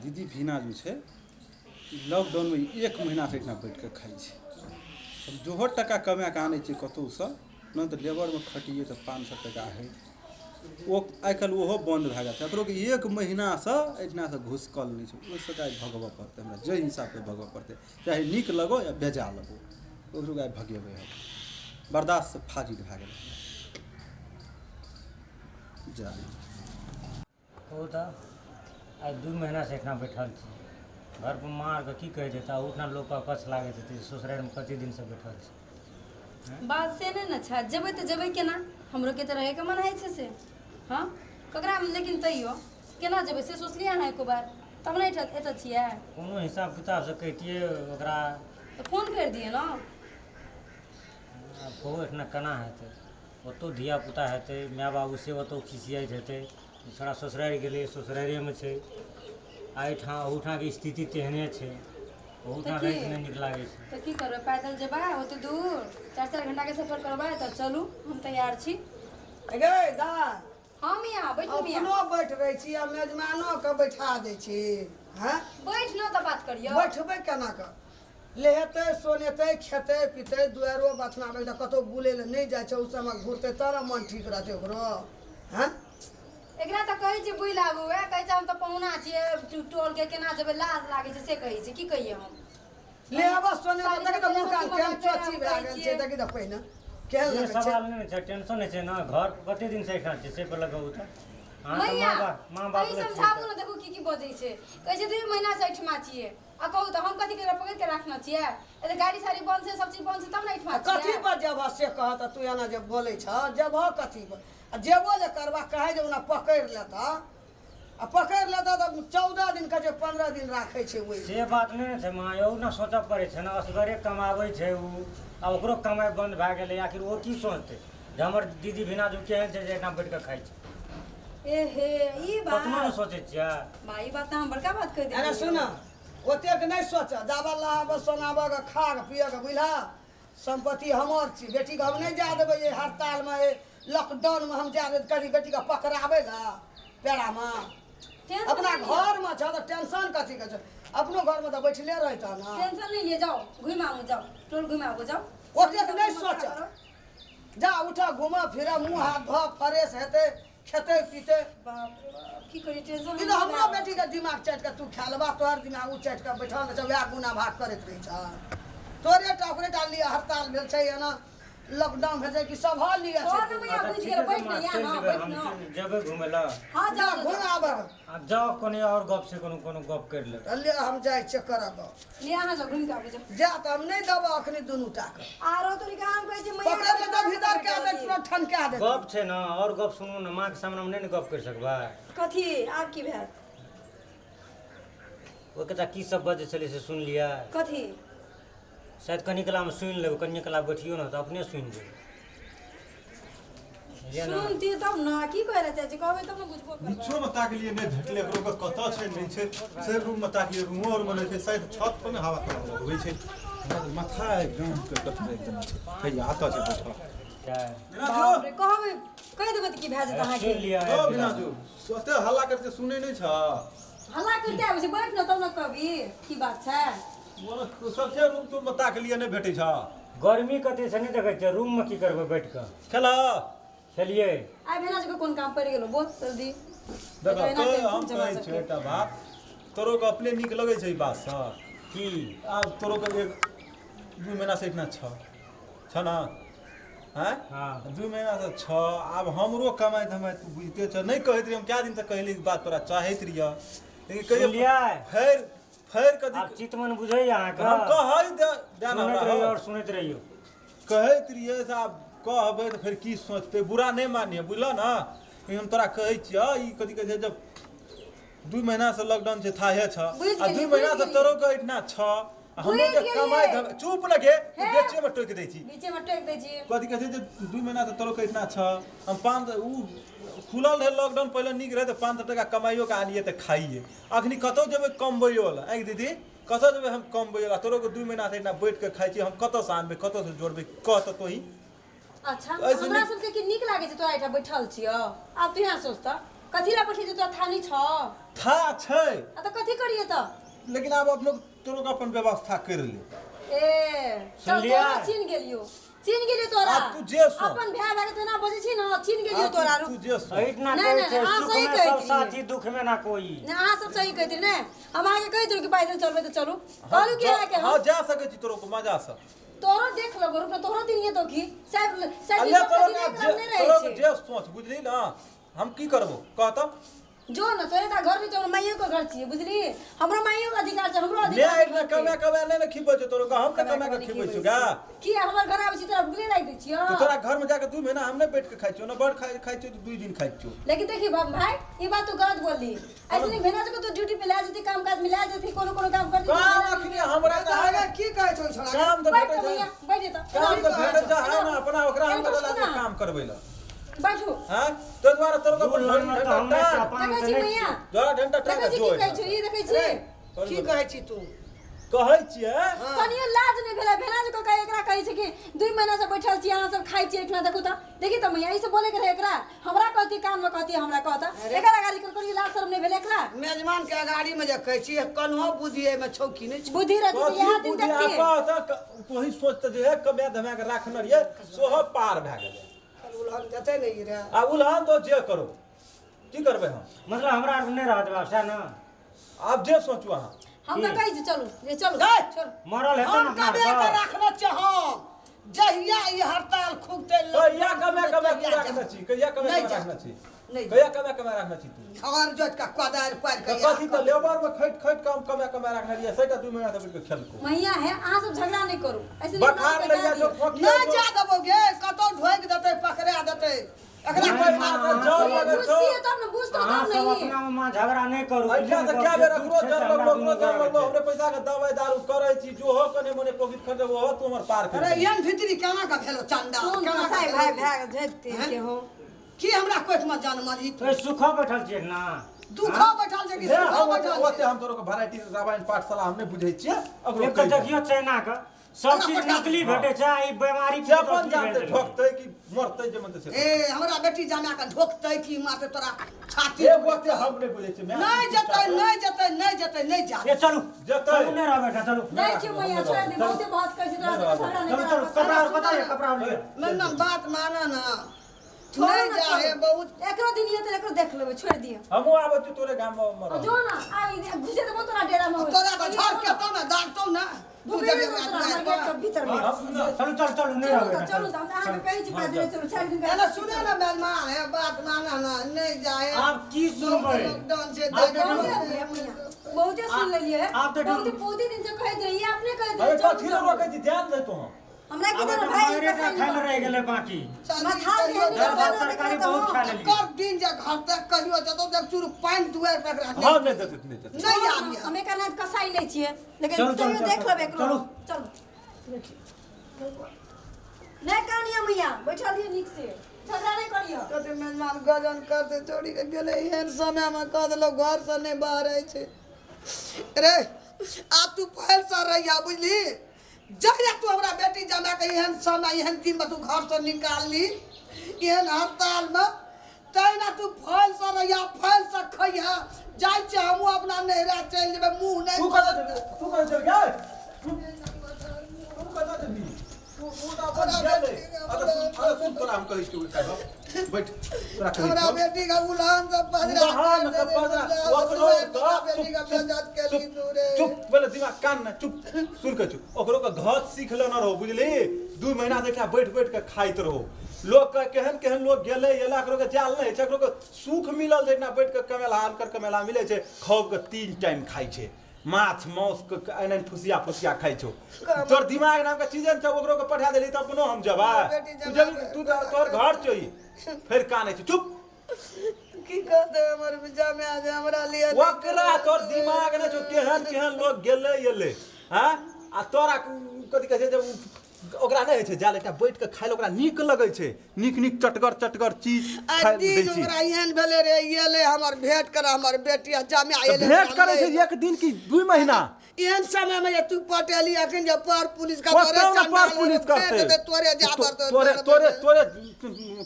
दीदी भीना जे छै लॉकडाउनमे एक महीनासँ एहिठिना बैठि कऽ खाइ छै। हम जोहो टाका कमा कऽ आनै छियै कतहुसँ, नहि तऽ लेबरमे खटियै तऽ 500 टाका होइ, ओ आइ काल्हि ओहो बन्द भए गेल छै। एकरो एक महीनासँ एहिठिनासँ घुसकल नहि छै। ओहिसँ तऽ आइ भगबऽ पड़तै हमरा, जाहि हिसाबसँ भगबऽ पड़तै, चाहे नीक लगो या बेजा लगो, ओकरो आइ भगेबै हम। बर्दाश्तसँ फाजिल भए गेलै हमरा। जा। कहू तऽ आइ 2 महीनासँ एहिठाम बैठल छी। घरपर माँ आरके की कहैत हेतै? ओहिठाम लोकके अकछ लागैत हेतै जे ससुरारिमे कतेक दिनसँ बैठल छी। बात से नहि ने छै। जेबै तऽ जेबै केना? हमरो के तऽ रहैके मन होइ छै से। हँ, ककरा, लेकिन तैयो केना जेबै से सोचलियै अहाँ एको बार? तब ने एहिठाम एतऽ छियै। कोनो हिसाब किताबसँ कहितियै ओकरा। तऽ फोन करि दियै ने। आब कहू, एहिठिना केना हेतै? ओतहु धियापुता हेतै, माय बाबू से ओतहु खिसियाइत हेतै, छोड़ा ससुरारि गेलै, ससुरारिएमे छै। आ एहिठाम ओहूठामके स्थिति तेहने छै, ओहूठाम तऽ की? रहैके नहि नीक लागै छै। तऽ की करबै? पैदल जेबै ओते दूर, 4-4 घंटाके सफर करबै? तऽ चलू, हम तैयार छी। गे दाय। हँ मियाँ, बैठू मियाँ। अपनो बैठ रहै छी आ मेजमानो के बैठा दै छी। हँ। बैठ न तऽ बात करियौ। बैठबै केना कऽ? लेहेतै सोनेतै खेतै पितै, दुआरो बथना बैठतै, कतहु बुलै लए नहि जाइ छै। ओ सबमे घुरतै तब ने मन ठीक रहतै ओकरो। हँ। एकरा तऽ कहै छै बुलि आबू, वएह कहै छै हम तऽ पहुना छियै टोल के, केना जेबै, लाज लागै छै, से कहै छै। की कहियै हम? लेहबा सोनेबा, साड़ी देखी तऽ सब मुँह कान हँसी केहन मजाक करि चोची भए कहै गेल छै। छियै। देखी तऽ पहिने केहन से लगै छै। सवाल नहि ने छै, टेंशन नहि छै ने। घर कते दिनसँ एहिठाम छै से पर लगाउ तऽ अहाँ तऽ मैया माँ बाप, माँ बाप अहीं लग छियै समझाबू तऽ। ने। देखू की की बजै छै। कहै छै 2 महीनासँ एहिठमा छियै। आ कहू तऽ हम कथी के पकड़ि के राखने छियै? एते गाड़ी साड़ी बंद छै, सब चीज बंद छै, तब ने एहिठमा कथी छियै। पर जेबह से कह तऽ। तू एना जे बोलै छह, जेबह कथी पर? आ जेबो जे करबह, कहै जे ओना पकड़ि लेतह आ पकड़ि लेतह तऽ 14 दिन कहै छै, 15 दिन राखै छै ओहि। से बात नहि ने छै माँ, यौ ने सोचऽ पड़ै छै ने। असगरे कमाबै छै ओ आ ओकरो कमाइ बन्द भए गेलै। आखिर ओ की सोचतै जे हमर दीदी भिना जो केहन छै जे एहिठाम बैठ कऽ खाइ छै? ए हे, ई कतनो ने बात सोचै छियै। बा, ई बात तऽ अहाँ बड़का बात कहि अरे देलियै। सुन, ओतेक नहि सोच। जाबऽ लहाबऽ सोनाबऽ के खा के पियऽ के, बुझलह? सम्पत्ति हमर छी। बेटीके हम नहि जाय देबै एहि हड़तालमे, एहि लॉकडाउनमे हम जाय देबै कभी बेटीके पकड़ाबै लए पेड़ामे? टेंशन अपना नहि लिअ। घरमे छह तऽ टेंशन कथीके छै? अपनो घरमे तऽ बैठले रहितह ने। टेंशन नहीं लिए, जाओ घुमि आबू, जाओ टोल घुमि आबू, जाओ। ओतेक नहि सोच। जा, उठ, घूम फिर, मुँह हाथ धो, फ्रेश हेतै, खेतै पीतै। बाप रे बाप, की करी, टेंशन। ई तऽ हमरो बेटीके दिमाग चाटि कऽ तू खा लेबा। तोहर दिमाग ओ चाटि कऽ बैठल रहै छै, वएह गुना भाग करैत रहै छ। तोरे टा ओकरे टा लिए हड़ताल भेल छै, एना लॉकडाउन भेल छै कि सब लिए छै? छोड़ ने मैया, अच्छा, बुझि ठीके गेल। छै बैठ माँ, ने, या चलि ना जेबै बैठ हम। ना। चलि जेबै घुमै लए। हाँ, जा, जाओ। घुमि आबऽ। आब जाउ, कोनो आओर गप छै, कोनो कोनो गप करि लेब। ले, हम जाइ छियै करऽ गप। ले, अहाँ जाओ, घुमि के आबू, जाओ। जा तऽ हम नहि देबऽ अखनी दुनू टाके। आरो तोरी के हम कहै छी मैया। पकड़ि लेतै, भीतर कए देतै, तुरंत ठनका देतै। गप छै ने, आओर गप सुनू ने। माँके सामनेमे नहि ने गप करि सकबै। कथी? आब की भेल? ओहि कता की सब बजै छलै से सुनलियै? कथी? शायद कनि कलामे सुनि लेबै। कनि कला बैठियौ ने तऽ अपने सुनि जेबै, बुझलियै ने? सुनती तब ने। की कहै लए चाहै छी? कहबै तब ने बुझबो करबै। नीचोमे ताकलियै, नहि भेटलै एकरो के। कतऽ छै, नहि छै से। रूममे ताकलियै, रूमो आरमे नहि छै। शायद छत पर ने हवा तवा लगबै छै। हमरा तऽ माथा एकदम के कथी एकदम छै। हैया एतऽ छै बैठल। बाप रे, कहबै, कहि देबै तऽ की भए जेतै अहाँके? सुनि लिअ। ओ बिनाजू, ओते हल्ला करते सुनै नहि छ? हल्ला करिते आबै छै। बैठ ने तब ने कहबी की बात छै। सब छै रूम तूममे ताकलियै, नहि भेटै छ। गर्मी कते छै, नहि देखै छियै? रूममे की करबै बैठ कऽ? खेल। खेलियै। आइ भेना सबके कोन काम पड़ि गेलो? बोल जल्दी। देखो एना तो टेंशन हम छै हमरा कहै छियौ सबके। एकटा बात, तोरो के अपने नीक लगै छै ई बात से? की? आब तोरो के 1-2 महीना से एहिठिना छ छ ने? आँय? हाँ। 2 महीना से छ। आब हमरो कमाइ धमाइ तू बुझिते छ। नहि कहैत रहियै हम, कए दिन तक कहली बात तोरा, चाहैत रहियै, लेकिन कहियो सुनलियै? फेर फेर कथी? आब चित मन बुझैया अहाँके? हम कहै दे दे ने सुनैत हमरा रहियौ हौ। आओर सुनैत रहियौ। कहैत रहियै से आब कहबै तऽ फेर की सोचतै? बुरा नहि मानिहे, बुझलह ने? लेकिन हम तोरा कहै छियह, ई कथी कहै छै, जब 2 महीनासँ लॉकडाउन छै, थाहे छ। बुझि आ गेलियै, 2 महीनासँ बुझि गेलियै। तोरो के एहिठिना छ आ हमरो बुझि के गेलियै। कमाइ धमाइ, चुप न गे। हे। बेचेमे टोकि दै छी। बीचेमे टोकि दै छी। कथी कहै छै जे 2 महीनासँ तोरो के एहिठिना छ। हम पाँच उ खुलल रहै लॉकडाउन पहिले, नीक रहै तऽ 500 टाका कमाइयो के आनियै तऽ खाइयै। अखनी कतौ जेबै कमबैयो लए? आँय दीदी, कतऽ जेबै हम कमबै लए? तोरो के 2 महीनासँ एहिठिना बैठ कऽ खाइ छी। हम कतऽसँ आनबै, कतऽसँ जोड़बै? कह तऽ तोही। अच्छा। एहिसँ हमरा नीक- सबके की नीक लागै छै? तोरा एहिठाम बैठल छियौ, आब तू यहाँ सोचतऽ। कथी ला बैठे तोरा था नहीं छौ? था छै। आ तऽ कथी करिए तऽ? लेकिन आब अपनो तोरो के अपन व्यवस्था कर ले। ए चल। सुनलियै? तोरा चिन्ह गेलियो, चिन्ह गेलियो तोरा। आब तू जे सोच। अपन भाय भाय के तू एना बजै छी न, चिन्ह गेलियो आब तोरा। तू रुक। तू जे सोच। एहिठिना नहि, कहै नहि, छै अहाँ सुख सही में कहैत सब रहियै। साथी, दुख में ना कोई। नहि, अहाँ सब सही कहैत रहियै ने। हम अहाँके कहैत रही कि पैदल चलबै तऽ चलू, कहलू कि अहाँके हाँ, हम जा सकै छी तोरो को मजा से। तोरो देख लेबो, रुक न, तोरो दिन ये तो की साहेब साहेब अल्ले ई सब तोरो के के दिन एकरा नहि रहै तोरो छै। के जे सोच, बुझली ना? हम की करबो कह तऽ। जो न, तोरे तऽ घर नहि छौ, माइयो के घर छियै, बुझली? हमरो माइयो के अधिकार छै, हमरो ले अधिकार एक ना कमा कमा नहि ने खिबै छौ तोरो के, हम ने कमा के खिबै छौ गा। की हमर घर आबै छी तोरा भुखले राखि दै छियौ? तो तोरा घर में जाके 2 महीना हम नहि बैठ के खाइ छियौ ना, बड़ खाइ खाइ छियौ तऽ 2 दिन खाइ छियौ। लेकिन देखी भाई, ई बात तू गलत बोलली। ऐसे नहीं भेना जो तू ड्यूटी पे ला जती, काम काज में ला जती, कोनो कोनो काम कर काम अखनी हमरा तऽ तऽ आगे की कहै छौ छोड़ा? काम तऽ बैठ भेटै तऽ छै। भैया, बैठ जेता। काम तऽ भेटै छै है ना अपना, ओकरा हम एगो कतऽ सुना। लाके काम करबै ला? बैठू। हाँ, तो द्वारा तोरो के दू अपन लंग भरि तऽ हम ढंटा नहि टांग। अपन देखै तऽ छी नहि भैया? द्वारा ढंटा टांग देखै छी जो की कहै छौ ई? देखै छी? की कहै छी तू? कहै छियै। कनियो लाज नहि भेलै भेला जे कह एकरा कहै छै कि 2 महीना से बैठल छी अहाँ सब, खाइ छी एहिठिना। देखू तऽ, देखी तऽ मैया, ई सब बोले के रहै एकरा, हमरा कहती, कान में कहती, हमरा कहता एकरा अगाड़ी कर। कनियो लाज शरम नहि भेलै एकरा? मेजमान के अगाड़ी में जे कहै छी, कन्हो बुद्धि एहिमे छौ कि नहि छौ? बुद्धि रहती तऽ कथी इएह दिन बुद्धि देखती। आपा तऽ तोही सोच तऽ जे है कमे धमा के राखने रहियै सोह पार भए गेलै। चल, उलहन देतै ने ई रे। आ उलहन तो जे करो, की करबै हम? मतलब हमरा आरके नहि रहत बाप, सएह ने? आब जे सोचू अहाँ। हम तऽ कहै छी चलू जे चलू। गए। छोड़। मरल हेतै हम ने अपना कमे के आरके। राखने छियै हम, जहिया ई हड़ताल खुगतै कहिया कमे कमे तू राखने छी? कहिया कमे नहि कमे जा। राखने छी? नहि जा। कहिया कमे कमे राखने छी तू? घर जोति के कोदारि पारि तऽ के। कथी तऽ लेबर में खटि खटि कम कमे कमे राखने रहियै, सैटा 2 महीना से बैठ के खेलको। मैया है, अहाँ सब झगड़ा नहि करू ऐसे नहि। बखार हमरा सबके लग जा जाइ छौ दियौ। खोखी। नहि जा देबौ गे, कतौ ढोकि देतै, पकड़ा देतै एकरा। नहि, कोइ नहि, जर लगै छौ। बुझतियै तब ने, बुझतौ अहाँ तब सब ने। अपना में माँ झगड़ा नहि करू। एहिठाम से क्या बेर अकरो जर लगलो, ओकरो जर लगलो, हमरे पैसा के दवाई दारू करै छी, जो हो कने मने पॉकेट खर्च हो तू हमर पार कर। अरे, एहन भितरी केना के भेलो चंदा? कोन केना के कसाई भेलौ? भाय भाय झेपते के हो। की हमरा कोख में जनमल ई? तो सुखो बैठल छियै ना? दुखो बैठल छै कि हे, सुखो हम बैठल ओते छै? हम तोरो के वैरायटी रामायण पाठशाला हम नहि बुझै छियै, ओकरो एक तऽ कहि दे। देखियौ, चाइना के सब चीज नकली भेटै छै आ ई बेमारी से अपन जानतै, ठोकतै कि मरतै, जे मन से। ए, हमरा बेटी जमा के ढोकतै कि मारतै तोरा छाती? ए, ओते हम नहि बुझै छियै। नहि जेतै, नहि जेतै, नहि जेतै, नहि जा। ए चलू। जेतै। चलू, नहि रहबै एहिठाम, चलू। जाइ छियौ मैया, छोड़ि दे, बहुते बहस करै छी तोरा सबके, झगड़ा नहि चलू चलू। करा। कपड़ा आर कतऽ यऽ? कपड़ा आर लिअ। मैडम, बात माना ना। छोड़ो नहि ना, जा छोड़ो। हे बहुत। एकरो दिन ये तऽ एकरो देख लेबै, छोड़ि दियौ। हमहूँ आबै छी तोरे गाम में। जो ना, आइ घुसे देबो तोरा डेरा में। तोरा तऽ झड़ के तौ ने दागतौ ने तू ढुके जगह देबो तोरा हमर गेट के भीतर में। चलू चलू चलू, नहि चलू रहबै तऽ एहिठाम, चलू तऽ, हम तऽ अहाँके कहै छी पैदले चलू, चारि दिन एना सुने ना मेजमान, हे बात माना ना, नहि जाए। आब की सुनबै? लॉकडाउन छै। बहुते मैया, बहुते सुन लेलियै। आब तऽ बहुते बहुते दिन से कहैत रहियै, अपने कहैत अरे रहियै चलू कथी लए चलू। रोकै छी? ध्यान दे तू। हमरा की आब देना तऽ भाई मारे टा खाय लए रहि गेलै बाकी। माथा दालि भात तरकारी बहुत खा लेलियै। कर दिन जे घर तक कहियो जतौ देख चूर पानि दुआरि पर एकरा। हम नहि देतै, नहि देतै। नहि आबी। हम एकर नाम कसाई नहि छियै, लेकिन चलू, चलू, तैयो चलू, देख लेबै एकरो। चलू। चलू, नहि कानिया मैया, बैठल रहियै नीक से, झगड़ा नहि करियौ। कते मेजमान गजन करते छोड़ी के गेलै, एहन समयमे कह देलक घरसँ नहि बाहर छै रे। आब तू फैलसँ रहिया, बुझली? जहिया तू हमरा बेटी जमा के एहन समय एहन दिनमे तू घरसँ निकालली एहन हड़तालमे, तहिना तू फैलसँ रहिया, फैलसँ खइहा। जाइ छियै हमहूँ अपना नैहरा, चलि जेबै, मुँह नहि। तू कतऽ जेबही? तू कतऽ चल गेल? तू तू कतऽ जेबही? तू तू तऽ अपन गेलै। अरे सुन, अरे सुन, तोरा हम कहै छियौ एकटा गप। बैठ, तोरा कहै हमरा छियौ। बेटी के उलहन सब पजरा उलहन के पजरा, ओकरो तऽ बेटी के बेइज्जत केली तू रे। चुप पहिले, दिमाग कान ने, चुप सुन के चुप। ओकरो के घर सीख लेने रहो, बुझली? 2 महीना से एकटा बैठ बैठ के खाइत रहो। लोक के केहन केहन लोग गेलै एला, एकरो के जाल नहि छै, एकरो के सुख मिलल छै। इतना बैठ के कमेला, अनकर कमेला मिलै छै, खौब के 3 टाइम खाइ छै, माछ मांस के एना एना फुसिया फुसिया खाइ छौ। तोर दिमाग नाम के चीजे ने छौ। ओकरो के पठा देली तऽ अपनो हम जेबै। बेटी तू जमा जेबही, तू तऽ तोहर घर छौ ई। फेर कानै छै, चुप। की कहते हमर जमा जे हमरा लिए? ओकरा तोर दिमाग नहि छौ। केहन केहन लोग गेलै एलै, हाँ, आ तोरा कथी कहै छै जे ओकरा नहि होइ छै जाल एकटा बैठ के खाय लए, ओकरा नीक लगै छै, नीक नीक चटगर चटगर चीज आ खाय दिन दै छी। ओकरा एहन भेलै रे, एलै हमर भेंट कर हमर बेटी आ जमा तऽ एलै। भेंट करै छै एक दिन की 2 महीना? एहन समय में जे तू पटेली अखन जे पर पुलिस का कतौ ने पर पुलिस करतै। तोरे जाबर तोरे तोरे तोरे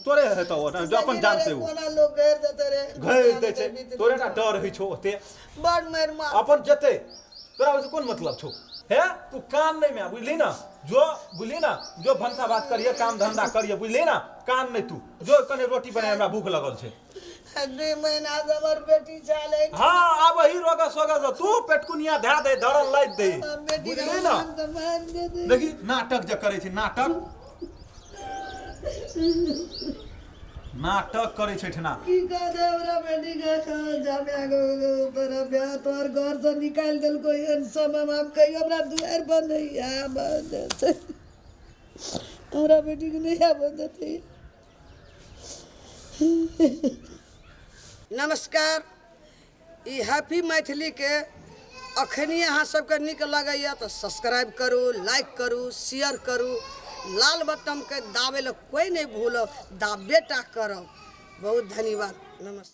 तोरे हेतौ ओ, जो अपन जानते ओ। कोना लोग घेर देते रे, घेर दै छै, तोरे टा डर होइ छौ ओते। बड़ मारि मार। अपन जेतै, तोरा ओहिसँ कोन मतलब छौ? हे तू कान नहि माय, बुझली ना? जो बुझली ना, जो भनसा भात करिए, काम धंधा करिए, बुझली ना? कान नहि तू, जो कने रोटी बना, हमरा भूख लगल छै। 2 महीना से हमर बेटी चाले। हाँ, आब ही रोग सोग तू पेटकुनिया धए दे, धरल लाइट दे, बेटी के बुझली ना? मान सम्मान दे दे। देखी नाटक जे करै छै, नाटक नाटक करै छै ठेना। की कह दे हमरा बेटी के जामे आगो तोरा ब्याह तोहर घर से निकालि देलको एहन समय में, आब कहियो हमरा दुआरि पर नहीं आबऽ देतै, हमरा बेटी के नहीं आबऽ देतै। नमस्कार, ई हैप्पी मैथिली के अखनी अहाँ सबके नीक लगैया तऽ सब्सक्राइब करू, लाइक करू, शेयर करू, लाल बटन के दाबे ला कोई नहीं भूलब, दाबे टा करब। बहुत धन्यवाद, नमस्कार।